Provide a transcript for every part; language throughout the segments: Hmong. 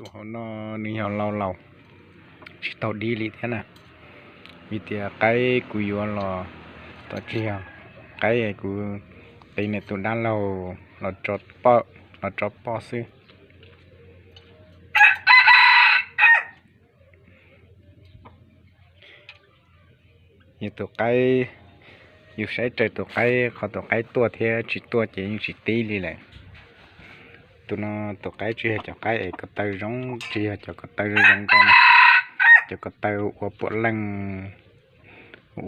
Tus hauv no nws yog laus laus, tsis tau dib li thiab na. Vim tias qaib kuv yuav los, tsis yog, qaib kuv qiv nws tus dab laug los tso poj xwb. Yus tus qaib, yus saib raws tus qaib, qhov tus qaib tuaj thiab tsis tuaj ces yeej tsis tib li lawm. Tus no tus qaib tsis yog cov qaib es ko taw zoo, tsis yog cov ko taw zoo zoo nkauj, cov ko taw ua puav leej,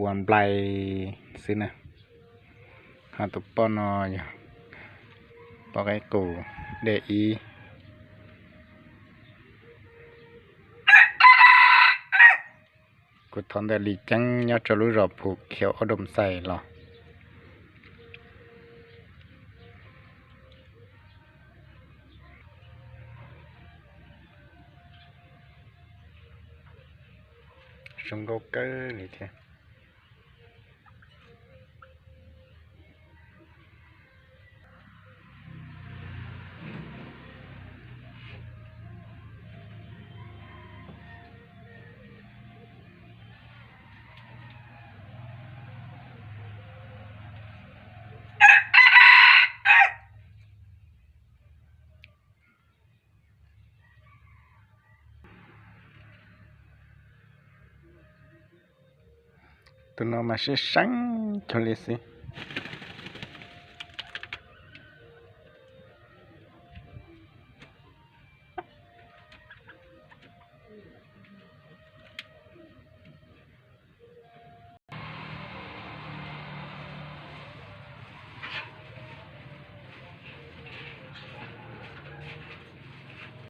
ua nplai xwb na. Ho tus poj no yog poj qaib qus, dej ib. Kuv thov ntawm Lis Ceeb nyob rau lub zos Phu Khiav Ob Doo Xais los. Zoo nkauj kawg li thiab. Tus no mas sib seeb cuag li xwb.